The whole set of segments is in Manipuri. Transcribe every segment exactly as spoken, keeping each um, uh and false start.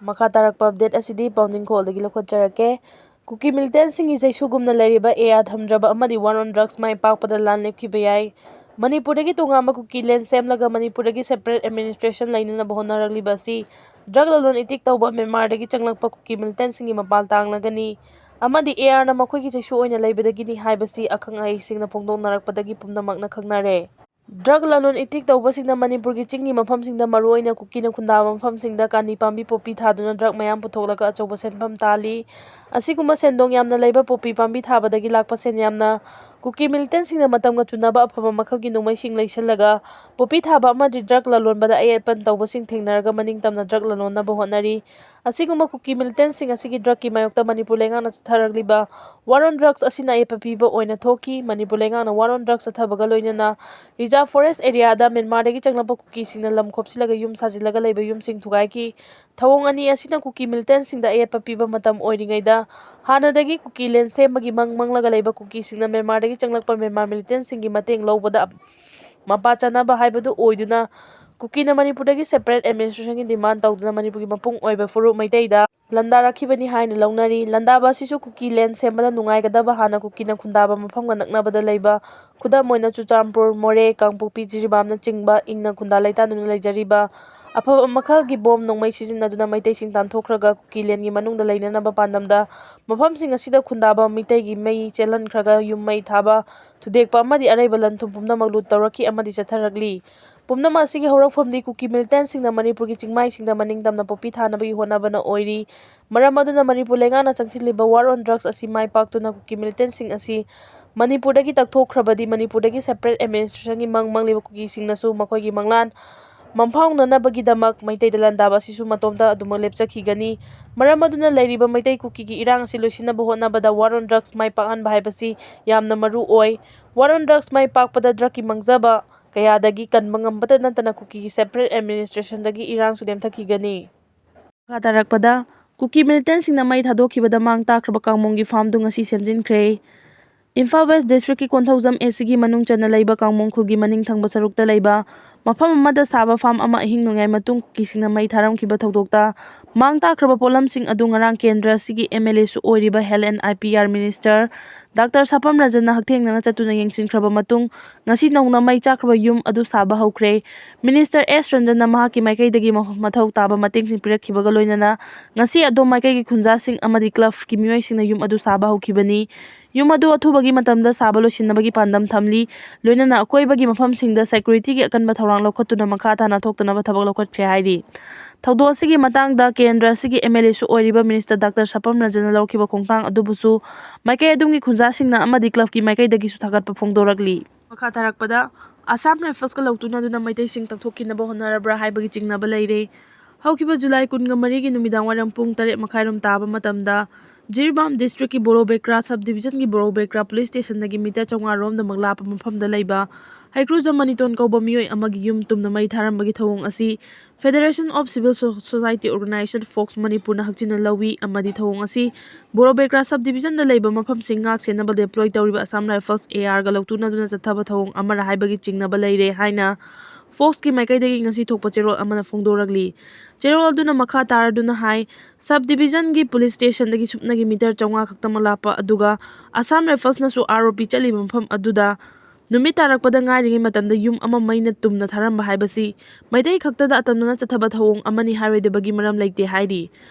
ꯃꯈꯥ ꯇꯥꯔꯛꯄ ꯑꯞꯗꯦꯠ ꯑꯁꯤꯗꯤ ꯄꯥꯎꯅꯤꯡꯈꯣꯜꯗꯒꯤ ꯂꯧꯈꯠꯆꯔꯛꯀꯦ꯫ ꯀꯨꯀꯤ ꯃꯤꯂꯤꯇꯦꯟꯁꯤꯡꯒꯤ ꯆꯩꯁꯨꯒꯨꯝꯅ ꯂꯩꯔꯤꯕ ꯑꯦ ꯑꯥꯔ ꯊꯝꯗ꯭ꯔꯕ ꯑꯃꯗꯤ ꯋꯥꯔ ꯑꯣꯟ ꯗ꯭ꯔꯒꯁ ꯃꯥꯏ ꯄꯥꯛꯄꯗ ꯂꯥꯟ ꯂꯦꯞꯈꯤꯕ ꯌꯥꯏ꯫ ꯃꯅꯤꯄꯨꯔꯗꯒꯤ ꯇꯣꯉꯥꯟꯕ ꯀꯨꯀꯤ ꯂꯦꯟ ꯁꯦꯝꯂꯒ ꯃꯅꯤꯄꯨꯔꯗꯒꯤ ꯁꯦꯄꯔꯦꯠ ꯑꯦꯗꯃꯤꯅꯤꯁꯇ꯭ꯔꯦꯁꯟ ꯂꯩꯅꯅꯕ ꯍꯣꯠꯅꯔꯛꯂꯤꯕ ꯑꯁꯤ ꯗ꯭ꯔꯒ ꯂꯂꯣꯟ ꯏꯇꯤꯛ ꯇꯧꯕ ꯃ꯭ꯌꯥꯟꯃꯥꯔꯗꯒꯤ ꯆꯪꯂꯛꯄ ꯀꯨꯀꯤ ꯃꯤꯂꯤꯇꯦꯟꯁꯤꯡꯒꯤ ꯃꯄꯥꯜ ꯇꯥꯡꯂꯒꯅꯤ ꯑꯃꯗꯤ ꯑꯦ ꯑꯥꯔꯅ ꯃꯈꯣꯏꯒꯤ ꯆꯩꯁꯨ ꯑꯣꯏꯅ ꯂꯩꯕꯗꯒꯤꯅꯤ ꯍꯥꯏꯕꯁꯤ ꯑꯈꯪ ꯑꯍꯩꯁꯤꯡꯅ ꯐꯣꯡꯗꯣꯛꯅꯔꯛꯄꯗꯒꯤ ꯄꯨꯝꯅꯃꯛꯅ ꯈꯪꯅꯔꯦ꯫ ꯗ꯭ꯔꯒ ꯂꯂꯣꯟ ꯏꯇꯤꯛ ꯇꯧꯕꯁꯤꯡꯅ ꯃꯅꯤꯄꯨꯔꯒꯤ ꯆꯤꯡꯒꯤ ꯃꯐꯝꯁꯤꯡꯗ, ꯃꯔꯨꯑꯣꯏꯅ ꯀꯨꯀꯤꯅ ꯈꯨꯟꯗꯥꯕ ꯃꯐꯝꯁꯤꯡꯗ ꯀꯥꯅꯤ ꯄꯥꯝꯕꯤ ꯄꯣꯄꯤ ꯊꯥꯗꯨꯅ ꯗ꯭ꯔꯒ ꯃꯌꯥꯝ ꯄꯨꯊꯣꯛꯂꯒ ꯑꯆꯧꯕ ꯁꯦꯟꯐꯝ ꯇꯥꯜꯂꯤ꯫ ꯑꯁꯤꯒꯨꯝꯕ ꯁꯦꯟꯗꯣꯡ ꯌꯥꯝꯅ ꯂꯩꯕ ꯄꯣꯄꯤ ꯄꯥꯝꯕꯤ ꯊꯥꯕꯗꯒꯤ ꯂꯥꯛꯄ ꯁꯦꯟ ꯌꯥꯝꯅ ꯀꯨꯀꯤ ꯃꯤꯂꯤꯇꯦꯟꯁꯤꯡꯅ ꯃꯇꯝꯒ ꯆꯨꯅꯕ ꯑꯐꯕ ꯃꯈꯜꯒꯤ ꯅꯣꯡꯃꯩꯁꯤꯡ ꯂꯩꯁꯜꯂꯒ ꯄꯣꯄꯤ ꯊꯥꯕ ꯑꯃꯗꯤ ꯗ꯭ꯔꯒ ꯂꯂꯣꯟꯕꯗ ꯑꯌꯦꯠꯄ ꯇꯧꯕꯁꯤꯡ ꯊꯦꯡꯅꯔꯒ ꯃꯅꯤꯡ ꯇꯝꯅ ꯗ꯭ꯔꯒ ꯂꯂꯣꯟꯅꯕ ꯍꯣꯠꯅꯔꯤ꯫ ꯑꯁꯤꯒꯨꯝꯕ ꯀꯨꯀꯤ ꯃꯤꯂꯤꯇꯦꯟꯁꯤꯡ ꯑꯁꯤꯒꯤ ꯗ꯭ꯔꯒꯀꯤ ꯃꯥꯌꯣꯛꯇ ꯃꯅꯤꯄꯨꯔ ꯂꯩꯉꯥꯛꯅ ꯆꯠꯊꯔꯛꯂꯤꯕ ꯋꯥꯔ ꯑꯣꯟ ꯗ꯭ꯔꯒꯁ ꯑꯁꯤꯅ ꯑꯌꯦꯠꯄ ꯄꯤꯕ ꯑꯣꯏꯅ ꯊꯣꯛꯈꯤ꯫ ꯃꯅꯤꯄꯨꯔ ꯂꯩꯉꯥꯛꯅ ꯋꯥꯔ ꯑꯣꯟ ꯗ꯭ꯔꯒꯁ ꯆꯠꯊꯕꯒ ꯂꯣꯏꯅꯅ ꯔꯤꯖꯥꯔꯚ ꯐꯣꯔꯦꯁ ꯑꯦꯔꯤꯌꯥꯗ ꯃ꯭ꯌꯥꯟꯃꯥꯔꯗꯒꯤ ꯆꯪꯂꯛꯄ ꯀꯨꯀꯤꯁꯤꯡꯅ ꯂꯝ ꯈꯣꯞꯆꯤꯜꯂꯒ ꯌꯨꯝ ꯁꯥꯖꯤꯜꯂꯒ ꯂꯩꯕ ꯌꯨꯝꯁꯤꯡ ꯊꯨꯒꯥꯏꯈꯤ꯫ ꯊꯧꯑꯣꯡ ꯑꯅꯤ ꯑꯁꯤꯅ ꯀꯨꯀꯤ ꯃꯤꯂꯤꯇꯦꯟꯁꯤꯡꯗ ꯑꯌꯦꯠꯄ ꯄꯤꯕ ꯃꯇꯝ ꯑꯣꯏꯔꯤꯉꯩꯗ ꯍꯥꯟꯅꯗꯒꯤ ꯀꯨꯀꯤ ꯂꯦꯟ ꯁꯦꯝꯕꯒꯤ ꯃꯪ ꯃꯪꯂꯒ ꯂꯩꯕ ꯀꯨꯀꯤꯁꯤꯡꯅ ꯃ꯭ꯌꯥꯟꯃꯥꯔꯗꯒꯤ ꯆꯪꯂꯛꯄ ꯃ꯭ꯌꯥꯟꯃꯥꯔ ꯃꯤꯂꯤꯇꯦꯟꯁꯤꯡꯒꯤ ꯃꯇꯦꯡ ꯂꯧꯕꯗ ꯃꯄꯥ ꯆꯥꯅꯕ ꯍꯥꯏꯕꯗꯨ ꯑꯣꯏꯗꯨꯅ ꯀꯨꯀꯤꯅ ꯃꯅꯤꯄꯨꯔꯗꯒꯤ ꯁꯦꯄꯔꯦꯠ ꯑꯦꯗꯃꯤꯅꯤꯁꯇ꯭ꯔꯦꯁꯟꯒꯤ ꯗꯤꯃꯥꯟ ꯇꯧꯗꯨꯅ ꯃꯅꯤꯄꯨꯔꯒꯤ ꯃꯄꯨꯡ ꯑꯣꯏꯕ ꯐꯨꯔꯨꯞ ꯃꯩꯇꯩꯗ ꯂꯥꯟꯗꯥꯔꯛꯈꯤꯕꯅꯤ ꯍꯥꯏꯅ ꯂꯧꯅꯔꯤ꯫ ꯂꯥꯟꯗꯥꯕ ꯑꯁꯤꯁꯨ ꯀꯨꯀꯤ ꯂꯦꯟ ꯁꯦꯝꯕꯗ ꯅꯨꯡꯉꯥꯏꯒꯗꯕ ꯍꯥꯟꯅ ꯀꯨꯀꯤꯅ ꯈꯨꯟꯗꯥꯕ ꯃꯐꯝꯒ ꯅꯛꯅꯕꯗ ꯂꯩꯕ, ꯈꯨꯗꯝ ꯑꯣꯏꯅ ꯆꯨꯔꯆꯥꯟꯄꯨꯔ, ꯃꯣꯔꯦ, ꯀꯥꯡꯄꯣꯛꯄꯤ, ꯖꯤꯔꯤꯕꯥꯝꯅꯆꯤꯡꯕ ꯏꯪꯅ ꯈꯨꯟꯗꯥ ꯂꯩꯇꯥꯗꯨꯅ ꯂꯩꯖꯔꯤꯕ ꯑꯐꯕ ꯃꯈꯜꯒꯤ ꯕꯣꯝ ꯅꯣꯡꯃꯩ ꯁꯤꯖꯤꯟꯅꯗꯨꯅ ꯃꯩꯇꯩꯁꯤꯡ ꯇꯥꯟꯊꯣꯛꯈ꯭ꯔꯒ ꯀꯨꯀꯤ ꯂꯦꯟꯒꯤ ꯃꯅꯨꯡꯗ ꯂꯩꯅꯅꯕ ꯄꯥꯟꯗꯝꯗ ꯃꯐꯝꯁꯤꯡ ꯑꯁꯤꯗ ꯈꯨꯟꯗꯥꯕ ꯃꯤꯇꯩꯒꯤ ꯃꯩ ꯆꯦꯜꯍꯟꯈ꯭ꯔꯒ ꯌꯨꯝ ꯃꯩ ꯊꯥꯕ, ꯊꯨꯗꯦꯛꯄ ꯑꯃꯗꯤ ꯑꯔꯩꯕ ꯂꯟ ꯊꯨꯝ ꯄꯨꯝꯅꯃꯛ ꯂꯨꯠ ꯇꯧꯔꯛꯈꯤ ꯑꯃꯗꯤ ꯆꯠꯊꯔꯛꯂꯤ꯫ ꯄꯨꯝꯅꯃꯛ ꯑꯁꯤꯒꯤ ꯍꯧꯔꯛꯐꯝꯗꯤ ꯀꯨꯀꯤ ꯃꯤꯂꯤꯇꯦꯟꯁꯤꯡꯅ ꯃꯅꯤꯄꯨꯔꯒꯤ ꯆꯤꯡꯃꯥꯏꯁꯤꯡꯗ ꯃꯅꯤꯡ ꯇꯝꯅ ꯄꯣꯄꯤ ꯊꯥꯅꯕꯒꯤ ꯍꯣꯠꯅꯕꯅ ꯑꯣꯏꯔꯤ꯫ ꯃꯔꯝ ꯑꯗꯨꯅ ꯃꯅꯤꯄꯨꯔ ꯂꯩꯉꯥꯛꯅ ꯆꯪꯁꯤꯜꯂꯤꯕ ꯋꯥꯔ ꯑꯣꯟ ꯗ꯭ꯔꯒꯁ ꯑꯁꯤ ꯃꯥꯏ ꯄꯥꯛꯇꯨꯅ ꯀꯨꯀꯤ ꯃꯤꯂꯤꯇꯦꯟꯁꯤꯡ ꯑꯁꯤ ꯃꯅꯤꯄꯨꯔꯗꯒꯤ ꯇꯛꯊꯣꯛꯈ꯭ꯔꯕꯗꯤ ꯃꯅꯤꯄꯨꯔꯗꯒꯤ ꯁꯦꯄꯔꯦꯠ ꯑꯦꯗꯃꯤꯅꯤꯁꯇ꯭ꯔꯦꯁꯟꯒꯤ ꯃꯪ ꯃꯪꯂꯤꯕ ꯀꯨꯀꯤꯁꯤꯡꯅꯁꯨ ꯃꯈꯣꯏꯒꯤ ꯃꯪꯂꯥꯟ ꯃꯪꯐꯥꯎꯅꯅꯕꯒꯤꯗꯃꯛ ꯃꯩꯇꯩꯗ ꯂꯥꯟꯗꯥꯕ ꯑꯁꯤꯁꯨ ꯃꯇꯣꯝꯇ ꯑꯗꯨꯃꯛ ꯂꯦꯞꯆꯈꯤꯒꯅꯤ꯫ ꯃꯔꯝ ꯑꯗꯨꯅ ꯂꯩꯔꯤꯕ ꯃꯩꯇꯩ ꯀꯨꯀꯤꯒꯤ ꯏꯔꯥꯡ ꯑꯁꯤ ꯂꯣꯏꯁꯤꯟꯅꯕ ꯍꯣꯠꯅꯕꯗ ꯋꯥꯔ ꯑꯣꯟ ꯗ꯭ꯔꯒꯁ ꯃꯥꯏ ꯄꯥꯛꯍꯟꯕ ꯍꯥꯏꯕꯁꯤ ꯌꯥꯝꯅ ꯃꯔꯨ ꯑꯣꯏ꯫ ꯋꯥꯔ ꯑꯣꯟ ꯗ꯭ꯔꯒꯁ ꯃꯥꯏ ꯄꯥꯛꯄꯗ ꯗ꯭ꯔꯒꯀꯤ ꯃꯥꯡꯖꯕ ꯀꯌꯥꯗꯒꯤ ꯀꯟꯕ ꯉꯝꯕꯇ ꯅꯠꯇꯅ ꯀꯨꯀꯤꯒꯤ ꯁꯦꯄꯔꯦꯠ ꯑꯦꯗꯃꯤꯅꯤꯁꯇ꯭ꯔꯦꯁꯟꯗꯒꯤ ꯏꯔꯥꯡꯁꯨ ꯅꯦꯝꯊꯈꯤꯒꯅꯤ꯫ ꯃꯈꯥ ꯇꯥꯔꯛꯄꯗ, ꯀꯨꯀꯤ ꯃꯤꯂꯤꯇꯦꯟꯁꯤꯡꯅ ꯃꯩ ꯊꯥꯗꯣꯛꯈꯤꯕꯗ ꯃꯥꯡ ꯇꯥꯛꯈ꯭ꯔꯕ ꯀꯥꯡꯃꯣꯡꯒꯤ ꯐꯥꯔꯝꯗꯨ ꯉꯁꯤ ꯁꯦꯝꯖꯤꯟꯈ꯭ꯔꯦ꯫ ꯏꯝꯐꯥꯜ ꯋꯦꯁ ꯗꯤꯁꯇ꯭ꯔꯤꯛꯀꯤ ꯀꯣꯟꯊꯧꯖꯝ ꯑꯦꯁꯤꯒꯤ ꯃꯅꯨꯡ ꯆꯟꯅ ꯂꯩꯕ ꯀꯥꯡꯃꯣꯡ ꯈꯨꯜꯒꯤ ꯃꯅꯤꯡ ꯊꯪꯕ ꯁꯔꯨꯛꯇ ꯂꯩꯕ ꯃꯐꯝ ꯑꯃꯗ ꯁꯥꯕ ꯐꯥꯝ ꯑꯃ ꯑꯍꯤꯡ ꯅꯣꯡꯌꯥꯏ ꯃꯇꯨꯡ ꯀꯨꯀꯤꯁꯤꯡꯅ ꯃꯩ ꯊꯥꯔꯝꯈꯤꯕ ꯊꯧꯗꯣꯛꯇ ꯃꯥꯡ ꯇꯥꯛꯈ꯭ꯔꯕ ꯄꯣꯠꯂꯝꯁꯤꯡ ꯑꯗꯨ ꯉꯔꯥꯡ ꯀꯦꯟꯗ꯭ꯔ ꯑꯁꯤꯒꯤ ꯑꯦꯝ ꯑꯦꯜ ꯑꯦꯁꯨ ꯑꯣꯏꯔꯤꯕ health and I P R minister doctor Sapam ꯔꯟꯖꯟꯅ ꯍꯛꯊꯦꯡꯅꯅ ꯆꯠꯇꯨꯅ ꯌꯦꯡꯁꯤꯟꯈ꯭ꯔꯕ ꯃꯇꯨꯡ ꯉꯁꯤ ꯅꯧꯅ ꯃꯩ ꯆꯥꯛꯈ꯭ꯔꯕ ꯌꯨꯝ ꯑꯗꯨ ꯁꯥꯕ ꯍꯧꯈ꯭ꯔꯦ꯫ ꯃꯤꯅꯤꯁꯇꯔ ꯑꯦꯁ ꯔꯟꯖꯟꯅ ꯃꯍꯥꯛꯀꯤ ꯃꯥꯏꯀꯩꯗꯒꯤ ꯃ-, ꯃꯊꯧ ꯇꯥꯕ ꯃꯇꯦꯡꯁꯤꯡ ꯄꯤꯔꯛꯈꯤꯕꯒ ꯂꯣꯏꯅꯅ ꯉꯁꯤ ꯑꯗꯣꯝ ꯃꯥꯏꯀꯩꯒꯤ ꯈꯨꯟꯖꯥꯁꯤꯡ ꯑꯃꯗꯤ ꯀ꯭ꯂꯕꯀꯤ ꯃꯤꯑꯣꯏꯁꯤꯡꯅ ꯌꯨꯝ ꯑꯗꯨ ꯁꯥꯕ ꯍꯧꯈꯤꯕꯅꯤ꯫ ꯌꯨꯝ ꯑꯗꯨ ꯑꯊꯨꯕꯒꯤ ꯃꯇꯝꯗ ꯁꯥꯕ ꯂꯣꯏꯁꯤꯟꯅꯕꯒꯤ ꯄꯥꯟꯗꯝ ꯊꯝꯂꯤ꯫ ꯂꯣꯏꯅꯅ ꯑꯀꯣꯏꯕꯒꯤ ꯃꯐꯝꯁꯤꯡꯗ ꯁꯦꯀ꯭ꯌꯨꯔꯤꯇꯤꯒꯤ ꯑꯀꯟꯕ ꯊꯧꯔꯥꯡ ꯂꯧꯈꯠꯇꯨꯅ ꯃꯈꯥ ꯇꯥꯅ ꯊꯣꯛꯇꯅꯕ ꯊꯕꯛ ꯂꯧꯈꯠꯈ꯭ꯔꯦ ꯍꯥꯏꯔꯤ꯫ ꯊꯧꯗꯣꯛ ꯑꯁꯤꯒꯤ ꯃꯇꯥꯡꯗ ꯀꯦꯟꯗ꯭ꯔ ꯑꯁꯤꯒꯤ ꯑꯦꯝ ꯑꯦꯜ ꯑꯦꯁꯨ ꯑꯣꯏꯔꯤꯕ ꯃꯤꯅꯤꯁꯇꯔ ꯗꯥꯛꯇꯔ ꯁꯥꯄꯝ ꯔꯟꯖꯟꯅ ꯂꯧꯈꯤꯕ ꯈꯣꯡꯊꯥꯡ ꯑꯗꯨꯕꯨꯁꯨ ꯃꯥꯏꯀꯩ ꯑꯗꯨꯝꯒꯤ ꯈꯨꯟꯖꯥꯁꯤꯡꯅ ꯑꯃꯗꯤ ꯀ꯭ꯂꯕꯀꯤ ꯃꯥꯏꯀꯩꯗꯒꯤꯁꯨ ꯊꯥꯒꯠꯄ ꯐꯣꯡꯗꯣꯔꯛꯂꯤ꯫ ꯃꯈꯥ ꯇꯥꯔꯛꯄꯗ, ꯑꯁꯥꯝ ꯔꯥꯏꯐꯜꯁꯀ ꯂꯧꯇꯨꯅꯗꯨꯅ ꯃꯩꯇꯩꯁꯤꯡ ꯇꯛꯊꯣꯛꯈꯤꯅꯕ ꯍꯣꯠꯅꯔꯕ꯭ꯔꯥ ꯍꯥꯏꯕꯒꯤ ꯆꯤꯡꯅꯕ ꯂꯩꯔꯦ꯫ ꯍꯧꯈꯤꯕ ꯖꯨꯂꯥꯏ ꯀꯨꯟꯒ ꯃꯔꯤꯒꯤ ꯅꯨꯃꯤꯗꯥꯡ ꯋꯥꯏꯔꯝ ꯄꯨꯡ ꯇꯔꯦꯠ ꯃꯈꯥꯏꯔꯣꯝ ꯇꯥꯕ ꯃꯇꯝꯗ ꯖꯤꯔꯤꯕꯥꯝ ꯗꯤꯁꯇ꯭ꯔꯤꯛꯀꯤ ꯕꯣꯔꯣꯕꯦꯀ꯭ꯔꯥ ꯁꯕ ꯗꯤꯕꯤꯖꯟꯒꯤ ꯕꯣꯔꯣꯕꯦꯀ꯭ꯔꯥ ꯄꯨꯂꯤꯁ ꯁ꯭ꯇꯦꯁꯟꯗꯒꯤ ꯃꯤꯇꯔ ꯆꯥꯝꯃꯉꯥ ꯔꯣꯝꯗꯃꯛ ꯂꯥꯞꯄ ꯃꯐꯝꯗ ꯂꯩꯕ ꯍꯩꯀ꯭ꯔꯨꯖꯝ ꯃꯅꯤꯇꯣꯟ ꯀꯧꯕ ꯃꯤꯑꯣꯏ ꯑꯃꯒꯤ ꯌꯨꯝ ꯇꯨꯝꯅ ꯃꯩ ꯊꯥꯔꯝꯕꯒꯤ ꯊꯧꯑꯣꯡ ꯑꯁꯤ Federation of Civil So-, Society Organization, fox ꯃꯅꯤꯄꯨꯔꯅ ꯍꯛꯆꯤꯟꯅ ꯂꯧꯏ ꯑꯃꯗꯤ ꯊꯧꯑꯣꯡ ꯑꯁꯤ ꯕꯣꯔꯣꯕꯦꯀ꯭ꯔꯥ ꯁꯕ ꯗꯤꯕꯤꯖꯟꯗ ꯂꯩꯕ ꯃꯐꯝꯁꯤꯡ ꯉꯥꯛ ꯁꯦꯟꯅꯕ ꯗꯦꯄ꯭ꯂꯣꯏ ꯇꯧꯔꯤꯕ ꯑꯁꯥꯝ ꯔꯥꯏꯐꯜꯁ, ꯑꯦ ꯑꯥꯔꯒ ꯂꯧꯇꯨꯅꯗꯨꯅ ꯆꯠꯊꯕ ꯊꯧꯑꯣꯡ ꯑꯃꯔ ꯍꯥꯏꯕꯒꯤ ꯆꯤꯡꯅꯕ ꯂꯩꯔꯦ ꯍꯥꯏꯅ ꯐꯣꯛꯁꯀꯤ ꯃꯥꯏꯀꯩꯗꯒꯤ ꯉꯁꯤ ꯊꯣꯛꯄ ꯆꯦꯔꯣꯜ ꯑꯃꯅ ꯐꯣꯡꯗꯣꯔꯛꯂꯤ꯫ ꯆꯦꯔꯣꯜ ꯑꯗꯨꯅ ꯃꯈꯥ ꯇꯥꯔꯗꯨꯅ ꯍꯥꯏ, ꯁꯕ ꯗꯤꯕꯤꯖꯟꯒꯤ ꯄꯨꯂꯤꯁ ꯁ꯭ꯇꯦꯁꯟꯗꯒꯤ ꯁꯨꯞꯅꯒꯤ ꯃꯤꯇꯔ ꯆꯥꯝꯃꯉꯥ ꯈꯛꯇꯃꯛ ꯂꯥꯞꯄ ꯑꯗꯨꯒ ꯑꯁꯥꯝ ꯔꯥꯏꯐꯜꯁꯅꯁꯨ ꯑꯥꯔ ꯑꯣ ꯄꯤ ꯆꯠꯂꯤꯕ ꯃꯐꯝ ꯑꯗꯨꯗ ꯅꯨꯃꯤꯠ ꯇꯥꯔꯛꯄꯗ ꯉꯥꯏꯔꯤꯉꯩ ꯃꯇꯝꯗ ꯌꯨꯝ ꯑꯃ ꯃꯩꯅ ꯇꯨꯝꯅ ꯊꯥꯔꯝꯕ ꯍꯥꯏꯕꯁꯤ ꯃꯩꯇꯩ ꯈꯛꯇꯗ ꯑꯇꯝꯅꯅ ꯆꯠꯊꯕ ꯊꯧꯑꯣꯡ ꯑꯃꯅꯤ ꯍꯥꯏꯔꯣꯏꯗꯕꯒꯤ ꯃꯔꯝ ꯂꯩꯇꯦ ꯍꯥꯏꯔꯤ꯫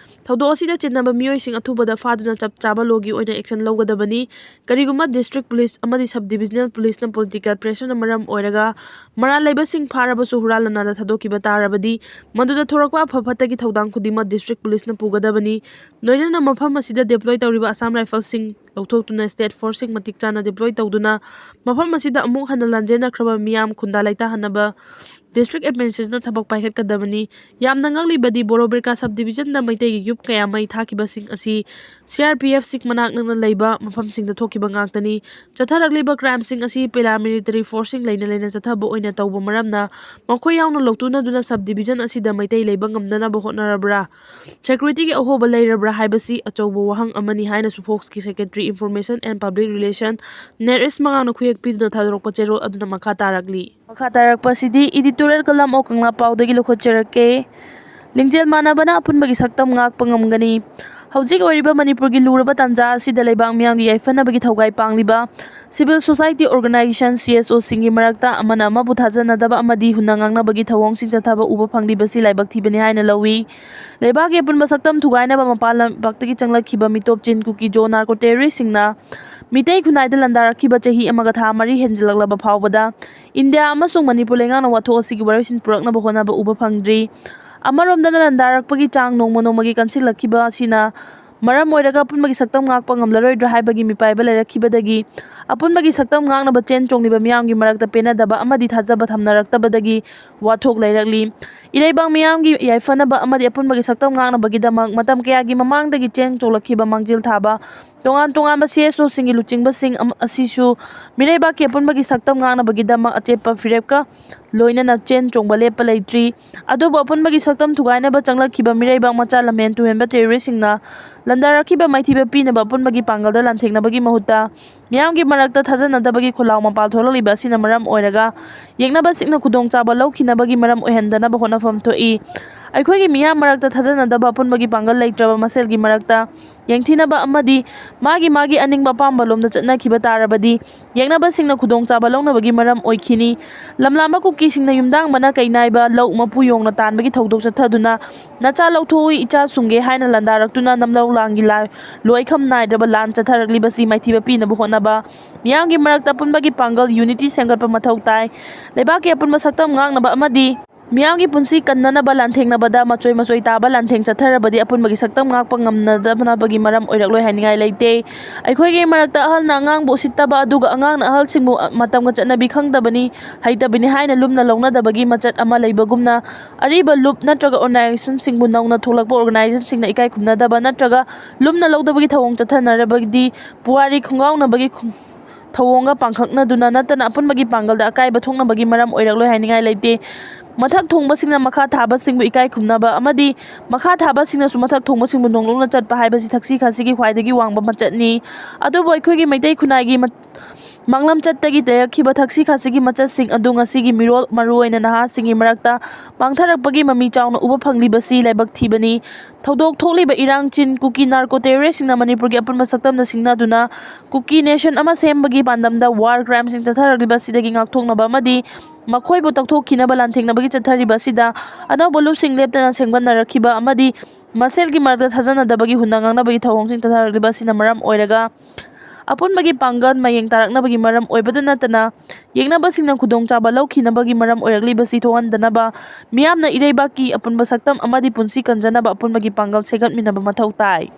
ꯊꯧꯗꯣꯛ ꯑꯁꯤꯗ ꯆꯤꯟꯅꯕ ꯃꯤꯑꯣꯏꯁꯤꯡ ꯑꯊꯨꯕꯗ ꯐꯥꯗꯨꯅ ꯆꯞ ꯆꯥꯕ ꯂꯣꯒꯤ ꯑꯣꯏꯅ ꯑꯦꯛꯁꯟ ꯂꯧꯒꯗꯕꯅꯤ꯫ ꯀꯔꯤꯒꯨꯝꯕ ꯗꯤꯁꯇ꯭ꯔꯤꯛ ꯄꯨꯂꯤꯁ ꯑꯃꯗꯤ ꯁꯕ ꯗꯤꯕꯤꯖꯅꯦꯜ ꯄꯨꯂꯤꯁꯅ ꯄꯣꯂꯤꯇꯤꯀꯦꯜ ꯄ꯭ꯔꯦꯁꯔꯅ ꯃꯔꯝ ꯑꯣꯏꯔꯒ ꯃꯔꯥꯜ ꯂꯩꯕꯁꯤꯡ ꯐꯥꯔꯕꯁꯨ ꯍꯨꯔꯥꯟ ꯂꯅꯥꯗ ꯊꯥꯗꯣꯛꯈꯤꯕ ꯇꯥꯔꯕꯗꯤ ꯃꯗꯨꯗ ꯊꯣꯔꯛꯄ ꯑꯐ ꯐꯠꯇꯒꯤ ꯊꯧꯗꯥꯡ ꯈꯨꯗꯤꯡꯃꯛ ꯗꯤꯁꯇ꯭ꯔꯤꯛ ꯄꯨꯂꯤꯁꯅ ꯄꯨꯒꯗꯕꯅꯤ꯫ ꯂꯣꯏꯅꯅ ꯃꯐꯝ ꯑꯁꯤꯗ ꯗꯦꯄ꯭ꯂꯣꯏ ꯇꯧꯔꯤꯕ ꯑꯁꯥꯝ ꯔꯥꯏꯐꯜꯁꯤꯡ ꯂꯧꯊꯣꯛꯇꯨꯅ ꯁ꯭ꯇꯦꯠ ꯐꯣꯔꯁꯁꯤꯡ ꯃꯇꯤꯛ ꯆꯥꯅ ꯗꯦꯄ꯭ꯂꯣꯏ ꯇꯧꯗꯨꯅ ꯃꯐꯝ ꯑꯁꯤꯗ ꯑꯃꯨꯛ ꯍꯟꯅ ꯂꯥꯟꯖꯦꯟꯅꯈ꯭ꯔꯕ ꯃꯤꯌꯥꯝ ꯈꯨꯟꯗꯥ ꯂꯩꯇꯥꯍꯟꯅꯕ ꯗꯤꯁꯇ꯭ꯔꯤꯛ ꯑꯦꯗꯃꯤꯅꯤꯁꯇ꯭ꯔꯦꯁꯟꯅ ꯊꯕꯛ ꯄꯥꯏꯈꯠꯀꯗꯕꯅꯤ꯫ ꯌꯥꯝꯅ ꯉꯛꯂꯤꯕꯗꯤ ꯕꯣꯔꯣꯕꯤꯔꯀꯥ ꯁꯕ ꯗꯤꯕꯤꯖꯟꯗ ꯃꯩꯇꯩꯒꯤ ꯌꯨꯝ ꯀꯌꯥ ꯃꯩ ꯊꯥꯈꯤꯕꯁꯤꯡ ꯑꯁꯤ ꯁꯤ ꯑꯥꯔ ꯄꯤ ꯑꯦꯐꯁꯤꯡ ꯃꯅꯥꯛ ꯅꯛꯅ ꯂꯩꯕ ꯃꯐꯝꯁꯤꯡꯗ ꯊꯣꯛꯈꯤꯕ ꯉꯥꯛꯇꯅꯤ꯫ ꯆꯠꯊꯔꯛꯂꯤꯕ ꯀ꯭ꯔꯥꯏꯝꯁꯤꯡ ꯑꯁꯤ ꯄꯦꯔꯥꯃꯤꯂꯤꯇꯔꯤ ꯐꯣꯔꯁꯁꯤꯡ ꯂꯩꯅ ꯂꯩꯅ ꯆꯠꯊꯕ ꯑꯣꯏꯅ ꯇꯧꯕ ꯃꯔꯝꯅ ꯃꯈꯣꯏ ꯌꯥꯎꯅ ꯂꯧꯇꯨꯅꯗꯨꯅ ꯁꯕ ꯗꯤꯕꯤꯖꯟ ꯑꯁꯤꯗ ꯃꯩꯇꯩ ꯂꯩꯕ ꯉꯝꯅꯅꯕ ꯍꯣꯠꯅꯔꯕ꯭ꯔꯥ? ꯁꯦꯀ꯭ꯌꯨꯔꯤꯇꯤꯒꯤ ꯑꯍꯣꯕ ꯂꯩꯔꯕ꯭ꯔꯥ ꯍꯥꯏꯕꯁꯤ ꯑꯆꯧꯕ ꯋꯥꯍꯪ ꯑꯃꯅꯤ ꯍꯥꯏꯅꯁꯨ ꯐꯣꯛꯁꯀꯤ secretary Information and Public Relation, ꯅꯦꯔ ꯑꯦꯁ ꯃꯉꯥꯡꯅ ꯈꯨꯌꯦꯛ ꯄꯤꯗꯨꯅ ꯊꯥꯗꯣꯔꯛꯄ ꯆꯦꯔꯣꯜ ꯑꯗꯨꯅ ꯃꯈꯥ ꯇꯥꯔꯛꯂꯤ꯫ ꯃꯈꯥ ꯇꯥꯔꯛꯄ ꯑꯁꯤꯗꯤ editorial column of ꯀꯪꯂꯥ ꯄꯥꯎꯗꯒꯤ ꯂꯧꯈꯠꯆꯔꯛꯀꯦ꯫ ꯂꯤꯡꯖꯦꯜ ꯃꯥꯟꯅꯕꯅ ꯑꯄꯨꯟꯕꯒꯤ ꯁꯛꯇꯝ ꯉꯥꯛꯄ ꯉꯝꯒꯅꯤ꯫ ꯍꯧꯖꯤꯛ ꯑꯣꯏꯔꯤꯕ ꯃꯅꯤꯄꯨꯔꯒꯤ ꯂꯨꯔꯕ ꯇꯥꯟꯖꯥ ꯑꯁꯤꯗ ꯂꯩꯕꯥꯛ ꯃꯤꯌꯥꯝꯒꯤ ꯌꯥꯏꯐꯅꯕꯒꯤ ꯊꯧꯒꯥꯏ ꯄꯥꯡꯂꯤꯕ civil society organization, C S O ꯁꯤꯡꯒꯤ ꯃꯔꯛꯇ ꯑꯃꯅ ꯑꯃꯕꯨ ꯊꯥꯖꯅꯗꯕ ꯑꯃꯗꯤ ꯍꯨꯟꯅ ꯉꯥꯡꯅꯕꯒꯤ ꯊꯧꯑꯣꯡꯁꯤꯡ ꯆꯠꯊꯕ ꯎꯕ ꯐꯪꯂꯤꯕꯁꯤ ꯂꯥꯏꯕꯛ ꯊꯤꯕꯅꯤ ꯍꯥꯏꯅ ꯂꯧꯏ꯫ ꯂꯩꯕꯥꯛꯀꯤ ꯑꯄꯨꯟꯕ ꯁꯛꯇꯝ ꯊꯨꯒꯥꯏꯅꯕ ꯃꯄꯥꯟ ꯂꯩꯕꯥꯛꯇꯒꯤ ꯆꯪꯂꯛꯈꯤꯕ ꯃꯤꯇꯣꯞ ꯆꯤꯟ ꯀꯨꯀꯤ ꯖꯣ ꯅꯥꯔꯀꯣ ꯇꯦꯔꯣꯔꯤꯁꯁꯤꯡꯅ ꯃꯤꯇꯩ ꯈꯨꯟꯅꯥꯏꯗ ꯂꯥꯟꯗꯥꯔꯛꯈꯤꯕ ꯆꯍꯤ ꯑꯃꯒ ꯊꯥ ꯃꯔꯤ ꯍꯦꯟꯖꯤꯜꯂꯛꯂꯕ ꯐꯥꯎꯕꯗ ꯏꯟꯗꯤꯌꯥ ꯑꯃꯁꯨꯡ ꯃꯅꯤꯄꯨꯔ ꯂꯩꯉꯥꯛꯅ ꯋꯥꯊꯣꯛ ꯑꯁꯤꯒꯤ ꯋꯥꯔꯣꯏꯁꯤꯟ ꯄꯨꯔꯛꯅꯕ ꯍꯣꯠꯅꯕ ꯎꯕ ꯐꯪꯗ꯭ꯔꯤ꯫ ꯑꯃꯔꯣꯝꯗꯅ ꯂꯥꯟꯗꯥꯔꯛꯄꯒꯤ ꯆꯥꯡ ꯅꯣꯡꯃ ꯅꯣꯡꯃꯒꯤ ꯀꯟꯁꯤꯜꯂꯛꯈꯤꯕ ꯑꯁꯤꯅ ꯃꯔꯝ ꯑꯣꯏꯔꯒ ꯑꯄꯨꯟꯕꯒꯤ ꯁꯛꯇꯝ ꯉꯥꯛꯄ ꯉꯝꯂꯔꯣꯏꯗ꯭ꯔꯥ ꯍꯥꯏꯕꯒꯤ ꯃꯤꯄꯥꯏꯕ ꯂꯩꯔꯛꯈꯤꯕꯗꯒꯤ ꯑꯄꯨꯟꯕꯒꯤ ꯁꯛꯇꯝ ꯉꯥꯛꯅꯕ ꯆꯦꯟ ꯆꯣꯡꯂꯤꯕ ꯃꯤꯌꯥꯝꯒꯤ ꯃꯔꯛꯇ ꯄꯦꯟꯅꯗꯕ ꯑꯃꯗꯤ ꯊꯥꯖꯕ ꯊꯝꯅꯔꯛꯇꯕꯗꯒꯤ ꯋꯥꯊꯣꯛ ꯂꯩꯔꯛꯂꯤ꯫ ꯏꯔꯩꯕꯥꯛ ꯃꯤꯌꯥꯝꯒꯤ ꯌꯥꯏꯐꯅꯕ ꯑꯃꯗꯤ ꯑꯄꯨꯟꯕꯒꯤ ꯁꯛꯇꯝ ꯉꯥꯛꯅꯕꯒꯤꯗꯃꯛ ꯃꯇꯝ ꯀꯌꯥꯒꯤ ꯃꯃꯥꯡꯗꯒꯤ ꯆꯦꯟ ꯆꯣꯡꯂꯛꯈꯤꯕ ꯃꯥꯡꯖꯤꯜ ꯊꯥꯕ ꯇꯣꯉꯥꯟ ꯇꯣꯉꯥꯟꯕ C S O ꯁꯤꯡꯒꯤ ꯂꯨꯆꯤꯡꯕꯁꯤꯡ ꯑꯃ-, ꯑꯁꯤꯁꯨ ꯃꯤꯔꯩꯕꯥꯛꯀꯤ ꯑꯄꯨꯟꯕꯒꯤ ꯁꯛꯇꯝ ꯉꯥꯛꯅꯕꯒꯤꯗꯃꯛ ꯑꯆꯦꯠꯄ ꯐꯤꯔꯦꯞꯀ ꯂꯣꯏꯅꯅ ꯆꯦꯟ ꯆꯣꯡꯕ ꯂꯦꯞꯄ ꯂꯩꯇ꯭ꯔꯤ꯫ ꯑꯗꯨꯕꯨ ꯑꯄꯨꯟꯕꯒꯤ ꯁꯛꯇꯝ ꯊꯨꯒꯥꯏꯅꯕ ꯆꯪꯂꯛꯈꯤꯕ ꯃꯤꯔꯩꯕꯥꯛ ꯃꯆꯥ ꯂꯝꯍꯦꯟ ꯇꯨꯍꯦꯟꯕ ꯇꯦꯔꯣꯔꯤꯁꯁꯤꯡꯅ ꯂꯥꯟꯗꯥꯔꯛꯈꯤꯕ ꯃꯥꯏꯊꯤꯕ ꯄꯤꯅꯕ ꯑꯄꯨꯟꯕꯒꯤ ꯄꯥꯡꯒꯜꯗ ꯂꯥꯟꯊꯦꯡꯅꯕꯒꯤ ꯃꯍꯨꯠꯇ ꯃꯤꯌꯥꯝꯒꯤ ꯃꯔꯛꯇ ꯊꯥꯖꯅꯗꯕꯒꯤ ꯈꯣꯜꯂꯥꯎ ꯃꯄꯥꯜ ꯊꯣꯛꯂꯛꯂꯤꯕ ꯑꯁꯤꯅ ꯃꯔꯝ ꯑꯣꯏꯔꯒ ꯌꯦꯛꯅꯕꯁꯤꯡꯅ ꯈꯨꯗꯣꯡꯆꯥꯕ ꯂꯧꯈꯤꯅꯕꯒꯤ ꯃꯔꯝ ꯑꯣꯏꯍꯟꯗꯅꯕ ꯍꯣꯠꯅꯐꯝ ꯊꯣꯛꯏ꯫ ꯑꯩꯈꯣꯏꯒꯤ ꯃꯤꯌꯥꯝ ꯃꯔꯛꯇ ꯊꯥꯖꯅꯗꯕ ꯑꯄꯨꯟꯕꯒꯤ ꯄꯥꯡꯒꯜ ꯂꯩꯇ꯭ꯔꯕ ꯃꯁꯦꯜꯒꯤ ꯃꯔꯛꯇ ꯌꯦꯡꯊꯤꯅꯕ ꯑꯃꯗꯤ ꯃꯥꯒꯤ ꯃꯥꯒꯤ ꯑꯅꯤꯡꯕ ꯑꯄꯥꯝꯕ ꯂꯣꯝꯗ ꯆꯠꯅꯈꯤꯕ ꯇꯥꯔꯕꯗꯤ ꯌꯦꯛꯅꯕꯁꯤꯡꯅ ꯈꯨꯗꯣꯡꯆꯥꯕ ꯂꯧꯅꯕꯒꯤ ꯃꯔꯝ ꯑꯣꯏꯈꯤꯅꯤ꯫ ꯂꯝꯂꯥꯝꯕ ꯀꯨꯀꯤꯁꯤꯡꯅ ꯌꯨꯝꯗꯥꯡꯕꯅ ꯀꯩ ꯅꯥꯏꯕ ꯂꯧ ꯃꯄꯨ ꯌꯣꯡꯅ ꯇꯥꯟꯕꯒꯤ ꯊꯧꯗꯣꯛ ꯆꯠꯊꯗꯨꯅ ꯅꯆꯥ ꯂꯧꯊꯣꯛꯎ ꯏꯆꯥ ꯁꯨꯡꯒꯦ ꯍꯥꯏꯅ ꯂꯥꯟꯗꯥꯔꯛꯇꯨꯅ ꯅꯝꯂꯧ ꯂꯥꯟꯒꯤ ꯂꯥ-, ꯂꯣꯏꯈꯝ ꯅꯥꯏꯗ꯭ꯔꯕ ꯂꯥꯟ ꯆꯠꯊꯔꯛꯂꯤꯕꯁꯤ ꯃꯥꯏꯊꯤꯕ ꯄꯤꯅꯕ ꯍꯣꯠꯅꯕ ꯃꯤꯌꯥꯝꯒꯤ ꯃꯔꯛꯇ ꯑꯄꯨꯟꯕꯒꯤ ꯄꯥꯡꯒꯜ unity ꯁꯦꯝꯒꯠꯄ ꯃꯊꯧ ꯇꯥꯏ꯫ ꯂꯩꯕꯥꯛꯀꯤ ꯑꯄꯨꯟꯕ ꯁꯛꯇꯝ ꯉꯥꯛꯅꯕ ꯑꯃꯗꯤ ꯃꯤꯌꯥꯝꯒꯤ ꯄꯨꯟꯁꯤ ꯀꯟꯅꯅꯕ ꯂꯥꯟꯊꯦꯡꯅꯕꯗ ꯃꯆꯣꯏ ꯃꯆꯣꯏ ꯇꯥꯕ ꯂꯥꯟꯊꯦꯡ ꯆꯠꯊꯔꯕꯗꯤ ꯑꯄꯨꯟꯕꯒꯤ ꯁꯛꯇꯝ ꯉꯥꯛꯄ ꯉꯝꯅꯗꯅꯕꯒꯤ ꯃꯔꯝ ꯑꯣꯏꯔꯛꯂꯣꯏ ꯍꯥꯏꯅꯤꯡꯉꯥꯏ ꯂꯩꯇꯦ꯫ ꯑꯩꯈꯣꯏꯒꯤ ꯃꯔꯛꯇ ꯑꯍꯜꯅ ꯑꯉꯥꯡꯕꯨ ꯎꯁꯤꯠꯇꯕ ꯑꯗꯨꯒ ꯑꯉꯥꯡꯅ ꯑꯍꯜꯁꯤꯡꯕꯨ ꯃꯇꯝꯒ ꯆꯠꯅꯕꯤ ꯈꯪꯗꯕꯅꯤ, ꯍꯩꯇꯕꯅꯤ ꯍꯥꯏꯅ ꯂꯨꯝꯅ ꯂꯧꯅꯗꯕꯒꯤ ꯃꯆꯠ ꯑꯃ ꯂꯩꯕꯒꯨꯝꯅ ꯑꯔꯤꯕ ꯂꯨꯞ ꯅꯠꯇ꯭ꯔꯒ organization ꯁꯤꯡꯕꯨ ꯅꯧꯅ ꯊꯣꯛꯂꯛꯄ organization ꯁꯤꯡꯅ ꯏꯀꯥꯏ ꯈꯨꯝꯅꯗꯕ ꯅꯠꯇ꯭ꯔꯒ ꯂꯨꯝꯅ ꯂꯧꯗꯕꯒꯤ ꯊꯧꯑꯣꯡ ꯆꯠꯊꯅꯔꯕꯗꯤ ꯄꯨꯋꯥꯔꯤ ꯈꯣꯡꯒꯥꯎꯅꯕꯒꯤ ꯈꯣꯡ-, ꯊꯧꯑꯣꯡꯒ ꯄꯥꯡꯈꯛꯅꯗꯨꯅ ꯅꯠꯇꯅ ꯑꯄꯨꯟꯕꯒꯤ ꯄꯥꯡꯒꯜꯗ ꯑꯀꯥꯏꯕ ꯊꯣꯛꯅꯕꯒꯤ ꯃꯔꯝ ꯑꯣꯏꯔꯛꯂꯣꯏ ꯍꯥꯏꯅꯤꯡꯉꯥꯏ ꯂꯩꯇꯦ꯫ ꯃꯊꯛ ꯊꯣꯡꯕꯁꯤꯡꯅ ꯃꯈꯥ ꯊꯥꯕꯁꯤꯡꯕꯨ ꯏꯀꯥꯏ ꯈꯨꯝꯅꯕ ꯑꯃꯗꯤ ꯃꯈꯥ ꯊꯥꯕꯁꯤꯡꯅꯁꯨ ꯃꯊꯛ ꯊꯣꯡꯕꯁꯤꯡꯕꯨ ꯅꯣꯡꯂꯨꯛꯅ ꯆꯠꯄ ꯍꯥꯏꯕꯁꯤ ꯊꯛꯁꯤ ꯈꯥꯁꯤꯒꯤ ꯈ꯭ꯋꯥꯏꯗꯒꯤ ꯋꯥꯡꯕ ꯃꯆꯠꯅꯤ꯫ ꯑꯗꯨꯕꯨ ꯑꯩꯈꯣꯏꯒꯤ ꯃꯩꯇꯩ ꯈꯨꯟꯅꯥꯏꯒꯤ ꯃ-, ꯃꯥꯡꯂꯝꯆꯠꯇꯒꯤ ꯂꯩꯔꯛꯈꯤꯕ ꯊꯛꯁꯤ ꯈꯥꯁꯤꯒꯤ ꯃꯆꯠꯁꯤꯡ ꯑꯗꯨ ꯉꯁꯤꯒꯤ ꯃꯤꯔꯣꯜ, ꯃꯔꯨꯑꯣꯏꯅ ꯅꯍꯥꯁꯤꯡꯒꯤ ꯃꯔꯛꯇ ꯃꯥꯡꯊꯔꯛꯄꯒꯤ ꯃꯃꯤ ꯆꯥꯎꯅ ꯎꯕ ꯐꯪꯂꯤꯕꯁꯤ ꯂꯥꯏꯕꯛ ꯊꯤꯕꯅꯤ꯫ ꯊꯧꯗꯣꯛ ꯊꯣꯛꯂꯤꯕ ꯏꯔꯥꯡ ꯆꯤꯟ ꯀꯨꯀꯤ ꯅꯥꯔꯀꯣ ꯇꯦꯔꯣꯔꯤꯁꯁꯤꯡꯅ ꯃꯅꯤꯄꯨꯔꯒꯤ ꯑꯄꯨꯟꯕ ꯁꯛꯇꯝꯅ ꯁꯤꯡꯅꯗꯨꯅ ꯀꯨꯀꯤ ꯅꯦꯁꯟ ꯑꯃ ꯁꯦꯝꯕꯒꯤ ꯄꯥꯟꯗꯝꯗ ꯋꯥꯔ ꯀ꯭ꯔꯥꯏꯝꯁꯤꯡ ꯆꯠꯊꯔꯛꯂꯤꯕ ꯑꯁꯤꯗꯒꯤ ꯉꯥꯛꯊꯣꯛꯅꯕ ꯑꯃꯗꯤ ꯃꯈꯣꯏꯕꯨ ꯇꯧꯊꯣꯛꯈꯤꯅꯕ ꯂꯥꯟꯊꯦꯡꯅꯕꯒꯤ ꯆꯠꯊꯔꯤꯕ ꯑꯁꯤꯗ ꯑꯅꯧꯕ ꯂꯨꯞꯁꯤꯡ ꯂꯦꯞꯇꯅ ꯁꯦꯝꯒꯠꯅꯔꯛꯈꯤꯕ ꯑꯃꯗꯤ ꯃꯁꯦꯜꯒꯤ ꯃꯔꯛꯇ ꯊꯥꯖꯅꯗꯕꯒꯤ ꯍꯨꯟꯅ ꯉꯥꯡꯅꯕꯒꯤ ꯊꯧꯑꯣꯡꯁꯤꯡ ꯆꯠꯊꯔꯛꯂꯤꯕ ꯑꯁꯤꯅ ꯃꯔꯝ ꯑꯣꯏꯔꯒ ꯑꯄꯨꯟꯕꯒꯤ ꯄꯥꯡꯒꯜ ꯃꯌꯦꯡ ꯇꯥꯔꯛꯅꯕꯒꯤ ꯃꯔꯝ ꯑꯣꯏꯕꯗ ꯅꯠꯇꯅ ꯌꯦꯛꯅꯕꯁꯤꯡꯅ ꯈꯨꯗꯣꯡꯆꯥꯕ ꯂꯧꯈꯤꯅꯕꯒꯤ ꯃꯔꯝ ꯑꯣꯏꯔꯛꯂꯤꯕꯁꯤ ꯊꯣꯛꯍꯟꯗꯅꯕ ꯃꯤꯌꯥꯝꯅ ꯏꯔꯩꯕꯥꯛꯀꯤ ꯑꯄꯨꯟꯕ ꯁꯛꯇꯝ ꯑꯃꯗꯤ ꯄꯨꯟꯁꯤ ꯀꯟꯖꯅꯕ ꯑꯄꯨꯟꯕꯒꯤ ꯄꯥꯡꯒꯜ ꯁꯦꯝꯒꯠꯃꯤꯟꯅꯕ ꯃꯊꯧ ꯇꯥꯏ꯫